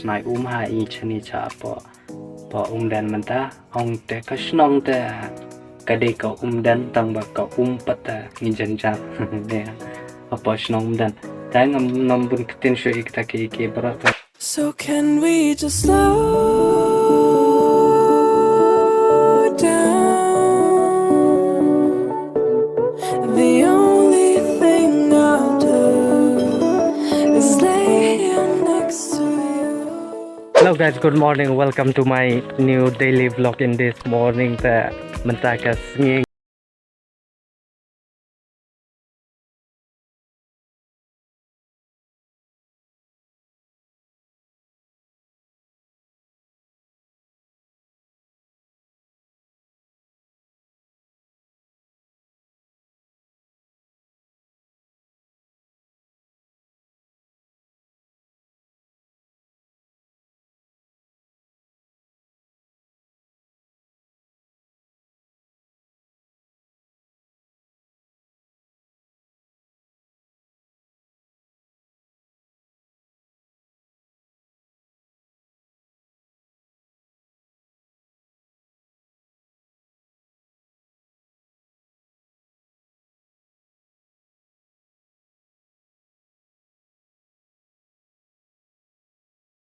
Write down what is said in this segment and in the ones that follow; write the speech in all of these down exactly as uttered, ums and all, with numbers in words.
Nai um ha i chani cha po po Umden mynta. Ong te ka shnong te ka dei ka Umden tang ba ka um pat te ngi jynjar. Ne ha po shnong Umden. Te ngam nang bun ktin shuh i kita ki ki baroh te. So can we just slow down? The only thing I'll do is lay here next to you. Hello guys, good morning. Welcome to my new daily vlog in this morning. Te mynta ka sngi.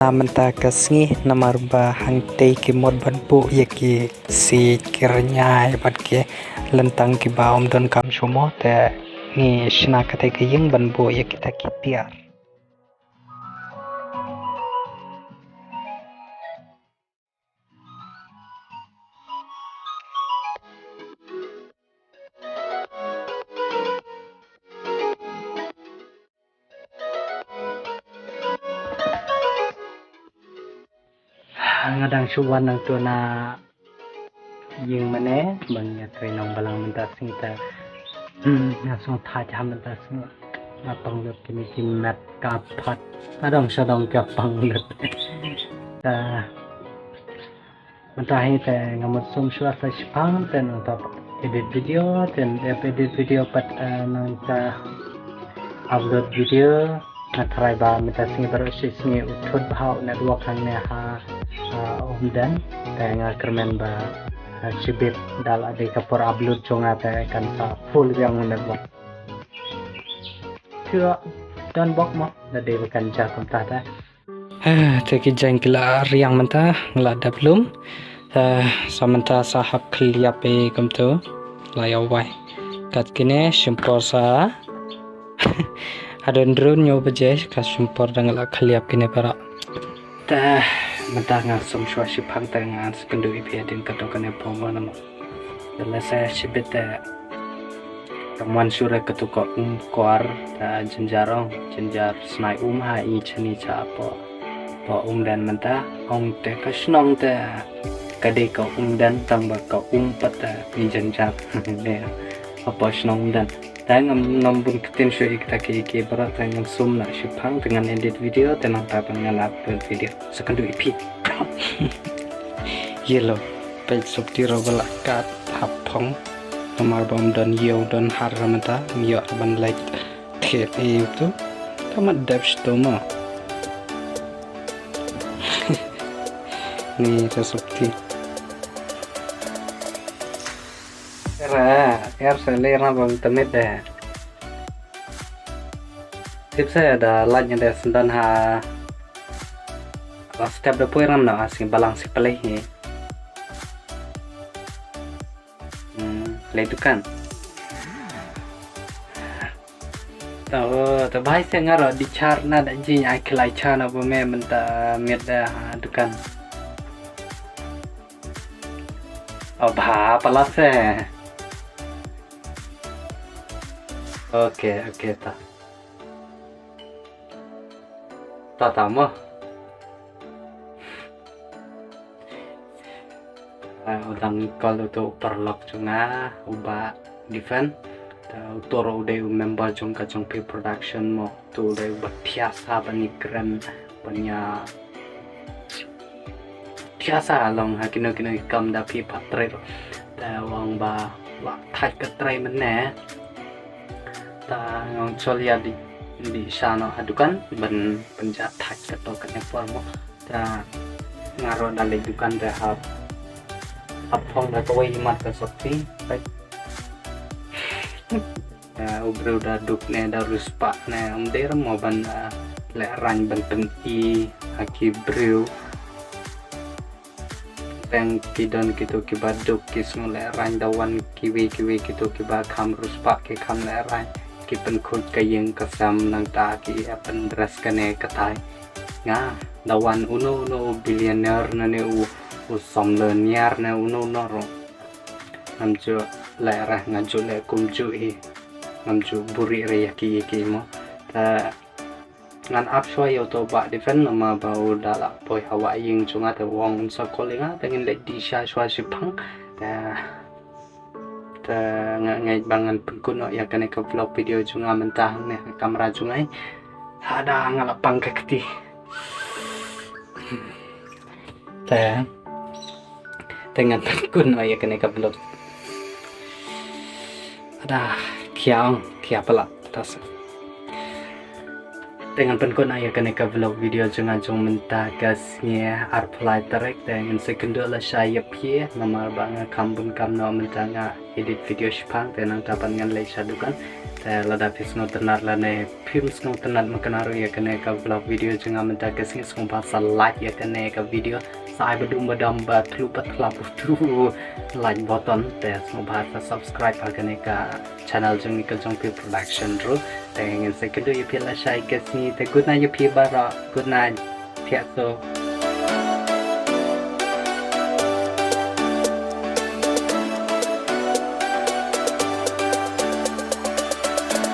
Mynta ka sngi namar ba hangtei ki mut ban buh ïa ki siej ki rynïai bad ki lyntang kiba ym don kam shuh mo, te ngi shna katei ka ïing ban buh ïa kita ki tiar. Nga dang shu wan nangtu na ïing mane, ban ïa trei nongbalang mynta sngi te. Hmm, nga sngewthait ha mynta sngi. Nga pang lut kine ki met ka phat. Nga dang sha dang ka pang lut. Ta mynta hi te nga mut sum shuwa sa shipang te nangta edit video te edit video pat, eh, nangta upload video. Nga tharai ba mynta sngi baroh shi sngi u thut bha u network hangne ha, ha Umden. Te nga kyrmen ba, eh, shibit da la dei ka por upload jong nga te kan sa full biang u network. Kira don bok mo da dei ba kan ja kumta te. Ah, te ki jaiñ ki la riang mynta, nga la dap lum. Ah, sa mynta sa hap khliap e kumtu. La ïa wai. Kat kine shim por sa. Hadon run ñiew baje ka shim por da nga la khliap kine para. Te mynta nga sum shuwa shipang te nga sa kynduh ïa phi hadien kato kane por mo na mo. Te lehse shibit te ka mon shuh re kato ka um kwar, te jynjar ong, jynjar snai um ha i chani cha po po Umden mynta. Ong te ka shnong te ka dei ka Umden tang ba ka um pat te i jynjar. Ne ha po shnong Umden. Te ngam nang bun ktin shuh ïa kita ki ki baroh te ngam sum na shipang te ngan edit video te nangta pat ngan upload video. Sa kynduh ïa phi. Yellow. Peit sop ti ro ba la kat hap phong. Namar ba ym don ïew don har mynta, ym ïoh ban leit thied ïew tu. Ka mat dep sto mo. Ni ta sop ti. Era, er sa le ra bam tamit de. Tip sa da lait de sendan ha. La step da poi ram na asing balang si pelai hi. Hmm, pelai dukan. To, to bhai se ngaro di char na da jing ai khlai char na bo me mynta miet da ha dukan. O bha pala se. Okay, okay ta. Ta ta mo. Ah, u dang call uto u paralok jong nga, u Bah Defend. Te uto ruh u dei u member jong ka Jongphi Production mo. Uto u dei u ba thiah sa ban ïakren ban ïa thiah sa long ha kino kino ki kam da phi pat trei ruh. Te u ong ba u la thait ka trei mynne. Te nga ong chol ïa dih, dih sha noh ha dukan ban, ban ja thait kato kane por mo. Te Nga ruh da leit dukan te hap, hap phong da kawei i mat ka sopti. Te u briew da duk ne da riewspah ne, ym dei ruh mo ban, ah, lehraiñ ban pyni ha ki briew. Teng ki don kito kiba duk ki sngewlehraiñ, da wan kiwei kiwei kito kiba kham riewspah ki kham lehraiñ, ki pynkhuid ka ïing ka sem, nangta ki ïa pyndress kane katai. Nga, da wan uno uno u billionaire ne, ne u, u samloniar ne uno uno ruh, ngam ju leh re, nga ju leh kumjuh hi. Ngam ju buhrieh re ïa ki ïa ki mo. Te ngan ap shuwa ïa uto u Bah Defend namar ba u da la poi ha wah ïing jong nga, te u ong un sa call ïa nga, te ngin leit dih sha shuwa shiphang. Te, te nga ngeit ba ngan pynkut noh ïa kane ka vlog video jong nga mynta hangne ha kamra jong nga. Hada nga la pang ka kti. Te, te ngan pynkut noh ïa kane ka vlog. Ada, khia ong, khia palat, tas. Te ngan pynkut noh ïa kane ka vlog video jong nga jong mynta ka sngi arphew lai tarik, te ngin sa ïakynduh lashai ïa phi namar ba nga kham bun kam noh mynta, nga edit video shiphang, te nangta pat ngan leit sha dukan. Te lada phi sngewtynnat lane phim sngewtynnat makna ruh ïa kane ka vlog video jong nga mynta ka sngi, sngewbha sa like ïa kane ka video, sa ai ba dum ba dam ba thlu ba thla ba thlu like button, te sngewbha sa subscribe ha kane ka channel jong ngi ka Jong Phi Production ruh. Te ngin sa ïakynduh ïa phi lashai ka sngi, te good night ïa phi baroh, good night. Thiah so.